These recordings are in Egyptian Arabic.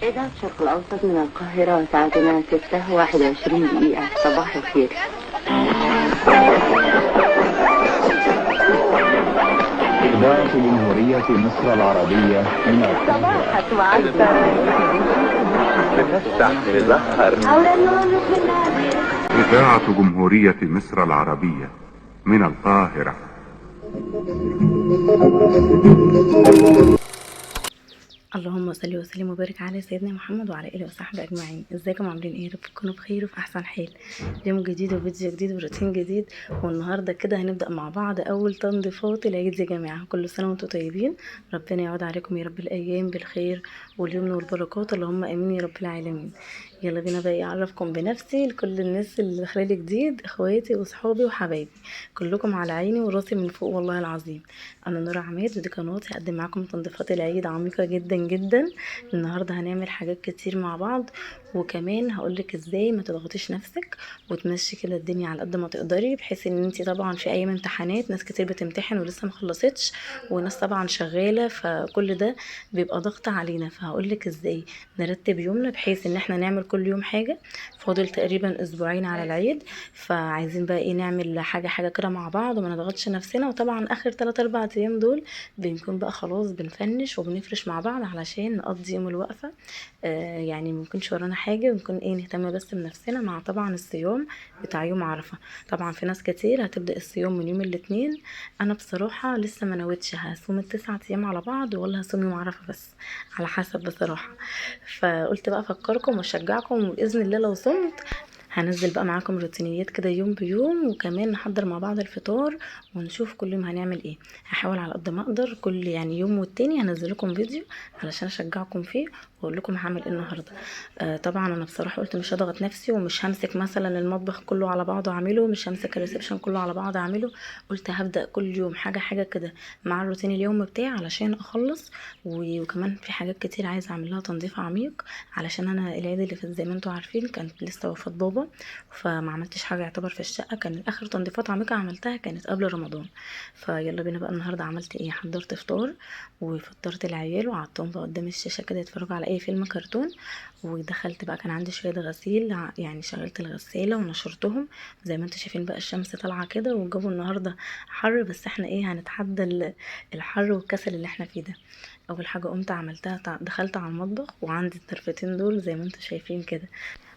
إذاعة الشرق الأوسط من القاهرة، ساعتنا 6:21. صباح الخير. إذاعة جمهورية مصر العربية من القاهرة. إذاعة جمهورية مصر العربية من القاهرة. اللهم صل وسلم وبارك على سيدنا محمد وعلى اله وصحبه اجمعين. ازيكم عاملين ايه؟ رب تكونوا بخير وفي احسن حال. يوم جديد وفيديو جديد وروتين جديد، والنهارده كده هنبدا مع بعض اول تنظيفات العيد يا جماعة. كل سنة وانتم طيبين، ربنا يعود عليكم يا رب الايام بالخير واليمن والبركات، اللهم امين يا رب العالمين. يلا بينا بقى اعرفكم بنفسي لكل الناس اللي داخلالي جديد، اخواتي واصحابي وحبايبي كلكم على عيني وراسي من فوق والله العظيم. انا نورة عماد ودي قناتي، هقدم معاكم تنظيفات العيد عميقة جدا جدا. النهارده هنعمل حاجات كتير مع بعض، وكمان هقولك ازاي ما تضغطيش نفسك وتمشي كده الدنيا على قد ما تقدري، بحيث ان انتي طبعا في ايام امتحانات، ناس كتير بتمتحن ولسه ما خلصتش، وناس طبعا شغالة، فكل ده بيبقى ضغط علينا. فهقولك ازاي نرتب يومنا بحيث ان احنا نعمل كل يوم حاجة. فاضل تقريبا اسبوعين على العيد، فعايزين بقى ايه نعمل حاجة حاجة كده مع بعض وما نضغطش نفسنا. وطبعا اخر 3-4 ايام دول بنكون بقى خلاص بنفنش وبنفرش مع بعض علشان نقضي يوم الوقفة، يعني ما نكونش ورانا حاجة، ونكون ايه نهتم بس بنفسنا، مع طبعا الصيام بتاع يوم عرفه. طبعا في ناس كتير هتبدا الصيام من يوم الاثنين، انا بصراحة لسه ما نويتش هصوم ال9 ايام على بعض ولا هصوم يوم عرفه بس، على حسب بصراحة. فقلت بقى افكركم واشجعكم، وباذن الله لو صمت هنزل بقى معاكم روتينيات كده يوم بيوم، وكمان نحضر مع بعض الفطار ونشوف كل يوم هنعمل ايه. هحاول على قد ما اقدر كل يعني يوم والتاني هنزل لكم فيديو علشان اشجعكم فيه واقول لكم هعمل ايه النهارده. طبعا انا بصراحة قلت مش هضغط نفسي، ومش همسك مثلا المطبخ كله على بعضه اعمله، مش همسك ال reception كله على بعضه اعمله. قلت هبدا كل يوم حاجة حاجة كده مع الروتين اليومي بتاعي علشان اخلص، وكمان في حاجات كتير عايزه اعمل لها تنظيف عميق، علشان انا العيد اللي فات زي ما انتم عارفين كانت لسه وفاه بابا، فما عملتش حاجة يعتبر في الشقة، كان اخر تنظيفات عميقة عملتها كانت قبل رمضان. فيلا بينا بقى النهارده عملت ايه. حضرت فطار وفطرت العيال وقعدتهم بقى قدام الشاشة كده يتفرجوا على اي فيلم كرتون، ودخلت بقى كان عندي شوية غسيل، يعني شغلت الغسالة ونشرتهم زي ما انتم شايفين بقى الشمس طالعه كده، والجو النهارده حر، بس احنا ايه هنتحدى الحر والكسل اللي احنا فيه ده. اول حاجة قمت عملتها دخلت على المطبخ، وعندي الطرفتين دول زي ما انتم شايفين كده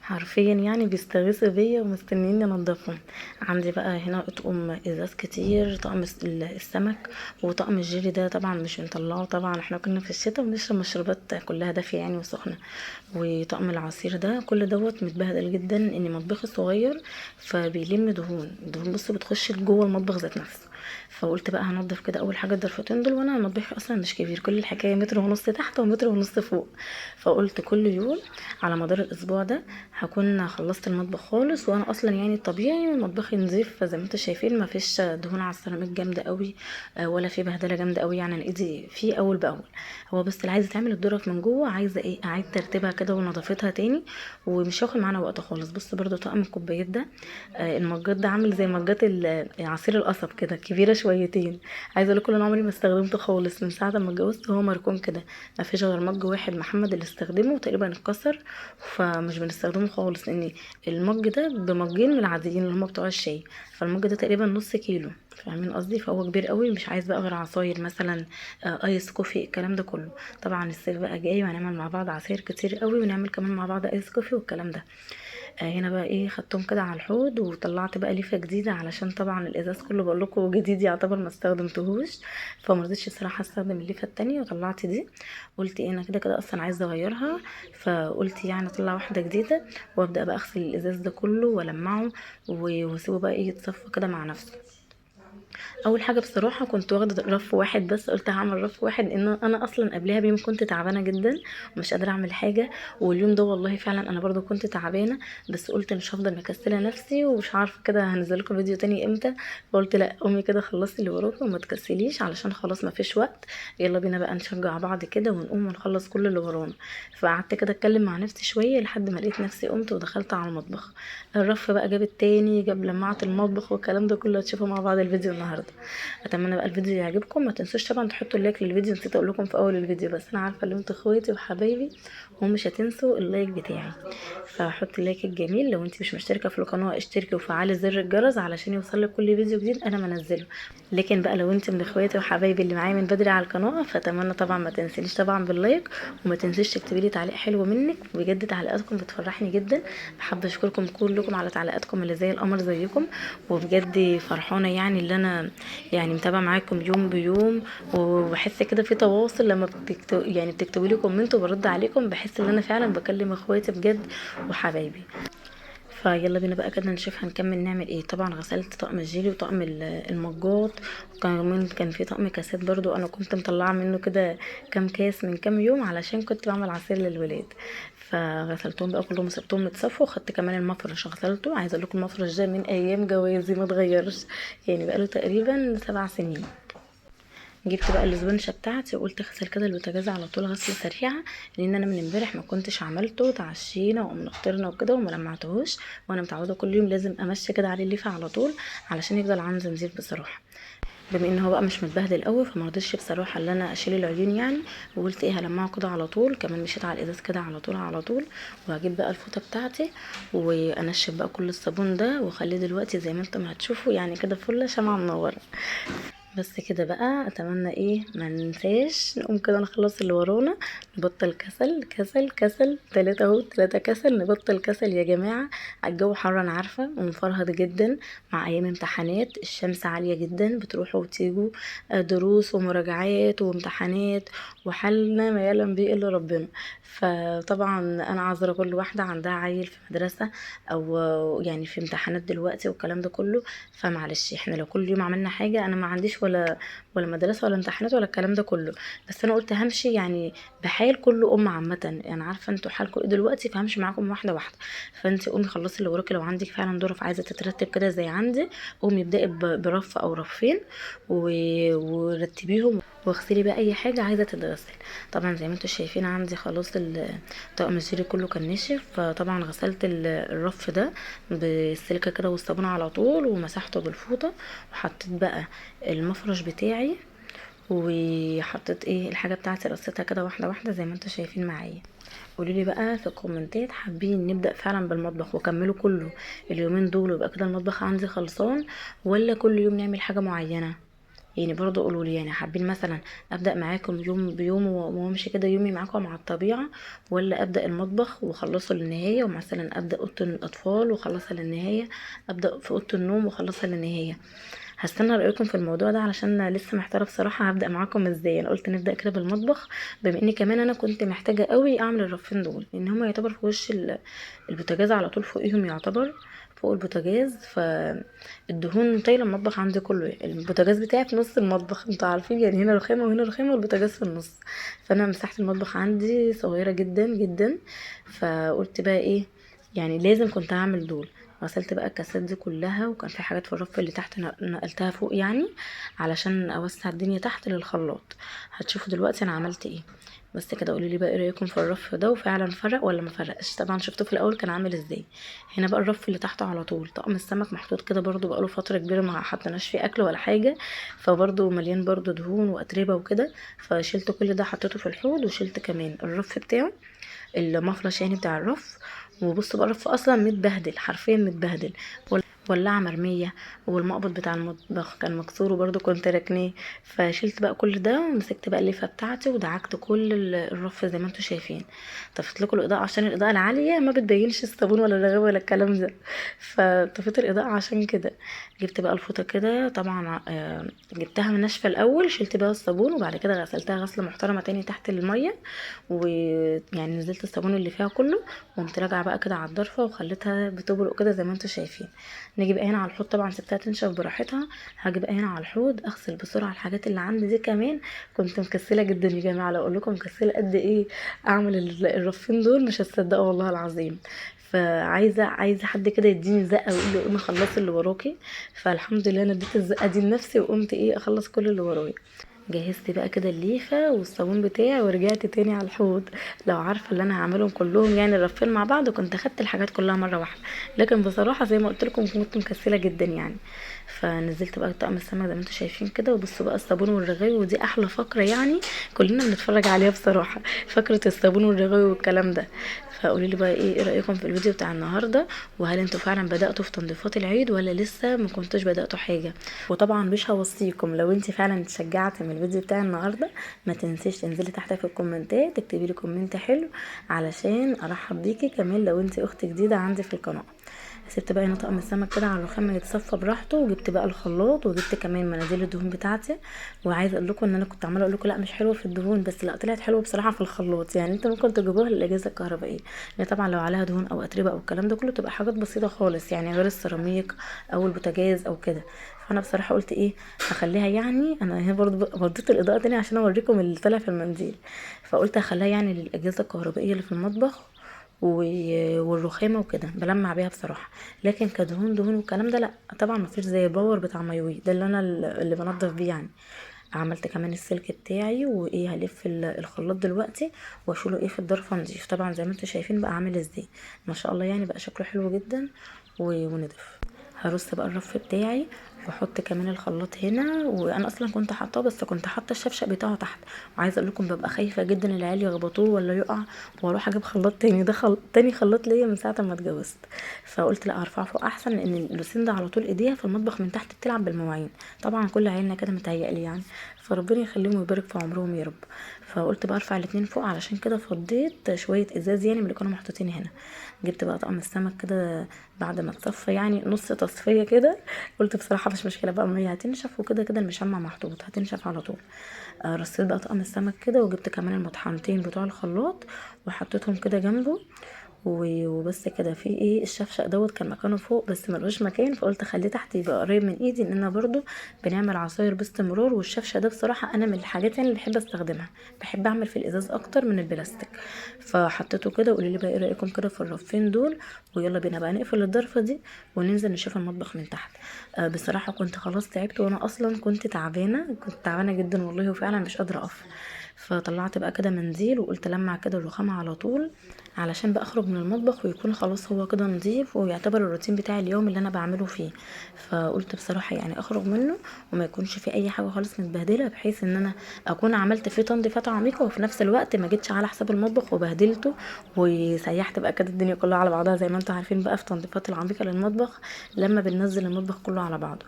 حرفيا يعني بيستغيثوا بيا ومستنيين انضفهم. عندي بقى هنا اطقم ازاز كتير، طقم السمك وطقم الجيلي ده طبعا مش بنطلعه، طبعا احنا كنا في الشتاء بنشرب مشروبات كلها دافيه يعني وسخنه، وطقم العصير ده كل دوت متبهدل جدا ان مطبخي صغير فبيلم دهون، الدهون بصوا بتخش جوه المطبخ ذات نفسه. فقلت بقى هنضف كده اول حاجة الضرفتين دول، وانا مطبخي اصلا مش كبير، كل الحكاية 1.5 متر تحت و1.5 متر فوق. فقلت كل يوم على مدار الاسبوع ده هكون خلصت المطبخ خالص، وانا اصلا يعني طبيعي مطبخي نظيف زي ما انتم شايفين، ما فيش دهون على السيراميك جامدة قوي ولا في بهدله جامدة قوي، يعني انا ايدي فيه اول باول. هو بس اللي عايزه تعمل الظرف من جوه عايزه ايه اعيد ترتيبها كده ونظافتها تاني، ومش هياخد معانا وقت خالص. بصوا برده طقم الكوبايات ده، المجات ده عامل زي مجات عصير القصب كده، كبيرة شويتين. عايزه اقول لكم انا عمري ما استخدمته خالص من ساعة ما اتجوزت، هو مركون كده ما فيش غير مج واحد محمد اللي استخدمه تقريبا اتكسر، فمش بنستخدمه خالص، لان المج ده بمجين من العاديين اللي هم بتوع الشاي، فالمج ده تقريبا نص كيلو، فاهمين قصدي؟ فهو كبير قوي، مش عايز بقى غير عصاير مثلا، ice coffee الكلام ده كله. طبعا الصيف بقى جاي وهنعمل مع بعض عصاير كتير قوي، ونعمل كمان مع بعض ice coffee والكلام ده. هنا بقى ايه خدتهم كده على الحوض، وطلعت بقى ليفه جديدة علشان طبعا الازاز كله بقول لكم جديد يعتبر ما استخدمتهوش، فما رضيتش بصراحة استخدم الليفه التانية، وطلعت دي. قلت ايه انا كده كده اصلا عايزه اغيرها، فقلت يعني اطلع واحدة جديدة وابدا بقى اغسل الازاز ده كله والمعه واسيبه بقى ايه يتصفى كده مع نفسه. اول حاجة بصراحة كنت واخده رف واحد بس، قلت هعمل رف واحد لان انا اصلا قبلها بيوم كنت تعبانة جدا ومش قادرة اعمل حاجة، واليوم ده والله فعلا انا برضو كنت تعبانة، بس قلت مش هفضل مكسله نفسي ومش عارفه كده هنزل لكم فيديو تاني امتى، فقلت لا امي كده خلصي اللي وراكي وما تكسليش علشان خلاص ما فيش وقت، يلا بينا بقى نشجع بعض كده ونقوم ونخلص كل اللي ورانا. فقعدت كده اتكلم مع نفسي شوية لحد ما لقيت نفسي قمت ودخلت على المطبخ. الرف بقى جاب التاني، جاب لمعة المطبخ والكلام ده كله، هتشوفوا مع بعض الفيديو النهارده. النهارده. اتمنى بقى الفيديو يعجبكم. ما تنسوش طبعا تحطوا ال like للفيديو، نسيت اقول لكم في اول الفيديو، بس انا عارفه ان انتوا اخواتي وحبايبي ومش هتنسوا ال like بتاعي، فحطي ال like الجميل. لو انت مش مشتركة في القناة اشتركي وفعلي زر الجرس علشان يوصلك كل فيديو جديد انا منزله. لكن بقى لو انت من اخواتي وحبايبي اللي معايا من بدري على القناة، فاتمنى طبعا ما تنسينيش طبعا بال like، وما تنسيش تكتبي لي تعليق حلو منك، بجد تعليقاتكم بتفرحني جدا. بحب اشكركم كلكم على تعليقاتكم اللي زي القمر زيكم، وبجد فرحانة يعني اللي انا يعني متابعه معاكم يوم بيوم، وبحس كده في تواصل لما يعني بتكتبوا لي comment وبرد عليكم، بحس ان انا فعلا بكلم اخواتي بجد وحبايبي. فيلا بينا بقى كده نشوف هنكمل نعمل ايه. طبعا غسلت طقم الجيلي وطقم المجات، وكمان كان في طقم كاسات برضو انا كنت مطلعه منه كده كام كاس من كام يوم علشان كنت بعمل عصير للولاد، فغسلتهم بقى كلهم وسبتهم يتصفوا. خدت كمان المفرش غسلته، عايزه اقول لكم المفرش ده من ايام جوازي ما اتغيرش، يعني بقاله تقريبا 7 سنين. جبت بقى الاسبنشه بتاعتي وقلت اغسل كده البوتاجاز على طول غسله سريعة، لان انا من امبارح ما كنتش عملته، تعشينا وقمنا فطرنا وكده وما لمعتهوش، وانا متعوده كل يوم لازم امشي كده عليه الليفه على طول علشان يفضل عندي نظيف بصراحة. بما ان هو بقى مش متبهدل قوي فما رضيتش بصراحة ان انا اشيل العيون يعني، وقلت ايه هلمعه كده على طول. كمان مشيت على الازاز كده على طول على طول، وهجيب بقى الفوطه بتاعتي وانشف بقى كل الصابون ده، واخليه دلوقتي زي ما انتم هتشوفوا يعني كده فله شمعة منورة. بس كده بقى، اتمنى ايه ما ننساش نقوم كده نخلص اللي ورانا، نبطل كسل كسل كسل، 3 اهو 3 كسل، نبطل كسل يا جماعة. الجو حر انا عارفه ومفرهد جدا مع ايام امتحانات، الشمس عالية جدا، بتروحوا وتيجوا دروس ومراجعات وامتحانات وحالنا ما يعلم بيه الا ربنا. فطبعا انا عذره كل واحدة عندها عيل في مدرسه او يعني في امتحانات دلوقتي والكلام ده كله، فمعلش احنا لو كل يوم عملنا حاجة، انا ما عنديش ولا مدرسه ولا امتحانات ولا الكلام ده كله، بس انا قلت همشي يعني بحال كل ام عامة، انا عارفه انتوا حالكم ايه دلوقتي، فهمشي معاكم واحدة واحدة. فانت قومي خلصي اللي وراكي، لو عندك فعلا ظروف عايزه تترتب كده زي عندي، قومي ابدأي برف او رفين ورتبيهم، واغسلي بقى اي حاجة عايزه تتغسل. طبعا زي ما انتوا شايفين عندي خلاص طقم الجيلي كله كان نشف، فطبعا غسلت الرف ده بالسلكه كده والصابون على طول، ومسحته بالفوطه، وحطيت بقى المفرش بتاعي، وحطيت ايه الحاجة بتاعتي رصيتها كده واحدة واحدة زي ما انتوا شايفين معايا. قولوا لي بقى في الكومنتات حابين نبدا فعلا بالمطبخ واكمله كله اليومين دول ويبقى كده المطبخ عندي خلصان، ولا كل يوم نعمل حاجة معينة؟ يعني برضو قولوا لي يعني حابين مثلا ابدا معاكم يوم بيوم وامشي كده يومي معاكم على الطبيعة، ولا ابدا المطبخ واخلصه للنهاية، ومثلا ابدا اوضة الاطفال واخلصها للنهاية، ابدا في اوضة النوم واخلصها للنهاية. هستنى رايكم في الموضوع ده علشان لسه محتارة بصراحة هبدا معاكم ازاي. انا قلت نبدا كده بالمطبخ، بما ان كمان انا كنت محتاجه قوي اعمل الرفين دول، لان هما يعتبر في وش البوتاجاز على طول، فوقيهم يعتبر فوق البوتاجاز، فالدهون طايله المطبخ عندي كله، البوتاجاز بتاعي في نص المطبخ انتوا عارفين يعني، هنا رخامه وهنا رخامه والبوتاجاز في النص. فانا مساحة المطبخ عندي صغيرة جدا جدا، فقلت بقى ايه يعني لازم كنت هعمل دول. غسلت بقى الكاسات دي كلها، وكان في حاجات في الرف اللي تحت نقلتها فوق يعني علشان اوسع الدنيا تحت للخلاط. هتشوفوا دلوقتي انا عملت ايه. بس كده قولوا لي بقى ايه رايكم في الرف ده، وفعلا فرق ولا ما فرقش؟ طبعا شفتوه في الاول كان عامل ازاي. هنا بقى الرف اللي تحته على طول طقم السمك محطوط كده برضو بقاله فترة كبيرة ما حطيناش فيه اكل ولا حاجة، فبرضو مليان برضو دهون واتربه وكده، فشلت كل ده حطيته في الحوض، وشلت كمان الرف بتاعه المفرش يعني بتاع الرف. وبصوا بقى الرف اصلا متبهدل، حرفيا متبهدل، ولاعه مرمية، والمقبض بتاع المطبخ كان مكسور وبرده كنت راكناه، فشلت بقى كل ده ومسكت بقى الليفه بتاعتي ودعكت كل الرف زي ما انتم شايفين. طفيت لكم الاضاءة عشان الاضاءة العالية ما بتبينش الصابون ولا الرغاوي ولا الكلام ده، فطفيت الاضاءة عشان كده. جبت بقى الفوطه كده طبعا جبتها من ناشفة الاول، شلت بقى الصابون وبعد كده غسلتها غسله محترمه تاني تحت المية، ويعني نزلت الصابون اللي فيها كله، وقمت راجعه بقى كده على الضرفه وخليتها بتبرق كده زي ما انتم شايفين. نيجي بقى هنا على الحوض، طبعا سبتها تنشف براحتها. هاجي بقى هنا على الحوض اغسل بسرعة الحاجات اللي عندي دي. كمان كنت مكسله جدا يا جماعة، لو اقول لكم مكسله قد ايه اعمل الرفين دول مش هتصدقوا والله العظيم. فعايزه عايزه حد كده يديني زقه ويقول لي قومي خلصي اللي وراكي، فالحمد لله انا اديت الزقه دي لنفسي وقمت ايه اخلص كل اللي ورايا. جهزت بقى كده الليفه والصابون بتاعي ورجعت تاني على الحوض. لو عارفه اللي انا هعملهم كلهم يعني الرفين مع بعض كنت اخدت الحاجات كلها مرة واحدة، لكن بصراحة زي ما قلت لكم كنت مكسله جدا يعني. فنزلت بقى طقم السمك زي ما انتم شايفين كده، وبصوا بقى الصابون والرغاوي، ودي احلى فقره يعني كلنا بنتفرج عليها بصراحة، فقره الصابون والرغاوي والكلام ده. فقولوا لي بقى ايه رايكم في الفيديو بتاع النهارده، وهل انتوا فعلا بداتوا في تنظيفات العيد ولا لسه ما كنتوش بداتوا حاجة؟ وطبعا مش هوصيكم، لو انت فعلا اتشجعتي من الفيديو بتاع النهارده ما تنسيش تنزلي تحت في الكومنتات تكتبي لي comment حلو علشان ارحب بيكي كمان لو انت اخت جديدة عندي في القناة. سبت بقى هنا طقم السمك كده على الرخام يتصفى براحته، وجبت بقى الخلاط، وجبت كمان مناديل الدهون بتاعتي. وعايزه اقول لكم ان انا كنت عماله اقول لكم لا مش حلوة في الدهون، بس لا طلعت حلوة بصراحة في الخلاط. يعني انتوا ممكن تجيبوها للاجهزة الكهربائية، لان طبعا لو عليها دهون او اتربه او الكلام ده كله تبقى حاجات بسيطة خالص يعني، غير السيراميك او البوتاجاز او كده. فانا بصراحة قلت ايه هخليها يعني، انا هنا برضو رديت الاضاءة تاني عشان اوريكم اللي طلع في المنديل، فقلت هخليها يعني للاجهزة الكهربائية اللي في المطبخ والرخامه وكده، بلمع بيها بصراحة. لكن كدهون دهون والكلام ده لا طبعا مفيش زي power بتاع مايوي ده اللي انا اللي بنضف بيه يعني. عملت كمان السلك بتاعي، وايه هلف الخلاط دلوقتي واشيله ايه في الضرفه نضيف. طبعا زي ما انتم شايفين بقى عامل ازاي ما شاء الله، يعني بقى شكله حلو جدا ونضيف. هرص بقى الرف بتاعي واحط كمان الخلاط هنا، وانا اصلا كنت حاطاه بس كنت حاطه الشفشق بتاعه تحت. وعايزه اقول لكم ببقى خايفة جدا العيال يخبطوه ولا يقع واروح اجيب خلاط تاني، ده تاني خلاط ليا من ساعة ما اتجوزت. فقلت لا هرفعه فوق احسن، لان لوسين ده على طول ايديها في المطبخ من تحت بتلعب بالمواعين، طبعا كل عيالنا كده متهيألي يعني، فربنا يخليهم ويبارك في عمرهم يا رب. فقلت بقى ارفع الاتنين فوق، علشان كده فضيت شوية ازاز يعني من اللي كانوا محطوطين هنا. جبت بقى طقم السمك كده بعد ما اتصفى يعني نص تصفية كده، قلت بصراحة مش مشكلة بقى المية هتنشف، وكده كده المشمع محطوط هتنشف على طول. رصيت بقى طقم السمك كده، وجبت كمان المطحنتين بتوع الخلاط وحطيتهم كده جنبه وبس كده. في ايه الشفشق دوت كان مكانه فوق بس ملوش مكان، فقلت اخليه تحت يبقى قريب من ايدي، لان انا برضو بنعمل عصاير باستمرار، والشفشق ده بصراحة انا من الحاجات يعني اللي بحب استخدمها، بحب اعمل في الازاز اكتر من البلاستيك. فحطيته كده. وقولوا لي بقى ايه رايكم كده في الرفين دول، ويلا بينا بقى نقفل الضرفه دي وننزل نشوف المطبخ من تحت. بصراحة كنت خلاص تعبت، وانا اصلا كنت تعبانة، كنت تعبانة جدا والله، وفعلا مش قادرة اقف. فطلعت بقى كده منديل وقلت لمع كده الرخامه على طول، علشان بقى اخرج من المطبخ ويكون خلاص هو كده نظيف، ويعتبر الروتين بتاعي اليوم اللي انا بعمله فيه. فقلت بصراحة يعني اخرج منه وما يكونش فيه اي حاجة خالص متبهدله، بحيث ان انا اكون عملت فيه تنظيفات عميقة، وفي نفس الوقت ما جيتش على حساب المطبخ وبهدلته وسيحت بقى كده الدنيا كلها على بعضها، زي ما انتم عارفين بقى في تنظيفات العميقة للمطبخ لما بننزل المطبخ كله على بعضه.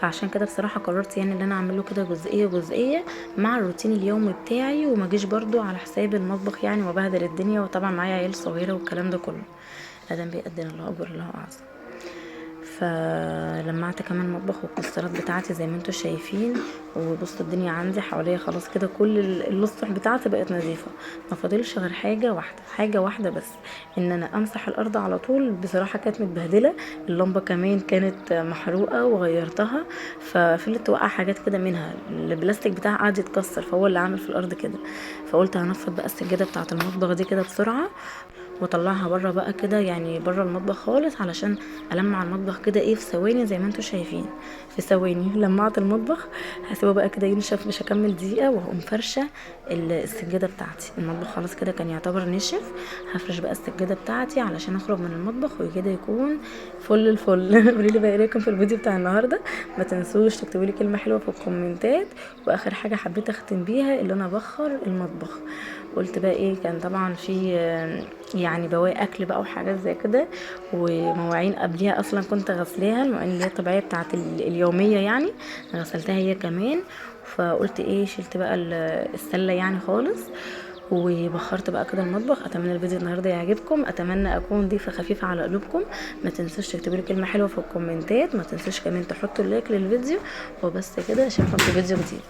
فعشان كده بصراحة قررت يعني ان انا اعمله كده جزئية جزئية مع الروتين اليومي بتاعي، وما جيش برضو على حساب المطبخ يعني وبهدل الدنيا، وطبعا معايا عيال صغيرة والكلام ده كله. ادم بيقدر الله اكبر الله اعظم. فلمعت كمان المطبخ والكسرات بتاعتي زي ما انتم شايفين، وبصوا الدنيا عندي حواليا خلاص كده كل الاسطح بتاعتي بقت نظيفة، ما فاضلش غير حاجة واحدة، حاجة واحدة بس، ان انا امسح الارض على طول. بصراحة كانت متبهدله، اللمبة كمان كانت محروقة وغيرتها، ففضلت توقع حاجات كده منها، البلاستيك بتاعها قعد يتكسر فهو اللي عامل في الارض كده. فقلت هنفض بقى السجادة بتاعه المطبخ دي كده بسرعة واطلعها بره بقى كده يعني بره المطبخ خالص، علشان المع المطبخ كده ايه في ثواني زي ما انتم شايفين، في ثواني لمعت المطبخ. هسيبه بقى كده ينشف، مش هكمل دقيقة وهقوم فرشه السجادة بتاعتي. المطبخ خلاص كده كان يعتبر نشف، هفرش بقى السجادة بتاعتي علشان اخرج من المطبخ وكده يكون فل الفل. قولي لي بقى ايه رايكم في الفيديو بتاع النهارده، ما تنسوش تكتبوا لي كلمة حلوة في الكومنتات. واخر حاجة حبيت اختم بيها اللي انا بخر المطبخ، قلت بقى ايه كان طبعا في يعني بواقي اكل بقى وحاجات زي كده، ومواعين قبليها اصلا كنت غسلاها، المواعين اللي هي الطبيعية بتاعه اليومية يعني غسلتها هي كمان. فقلت ايه شلت بقى السلة يعني خالص وبخرت بقى كده المطبخ. اتمنى الفيديو النهارده يعجبكم، اتمنى اكون ضيفه خفيفة على قلوبكم. ما تنسوش تكتبوا لي كلمة حلوة في الكومنتات، ما تنسوش كمان تحطوا like للفيديو. وبس كده، اشوفكم في فيديو جديد.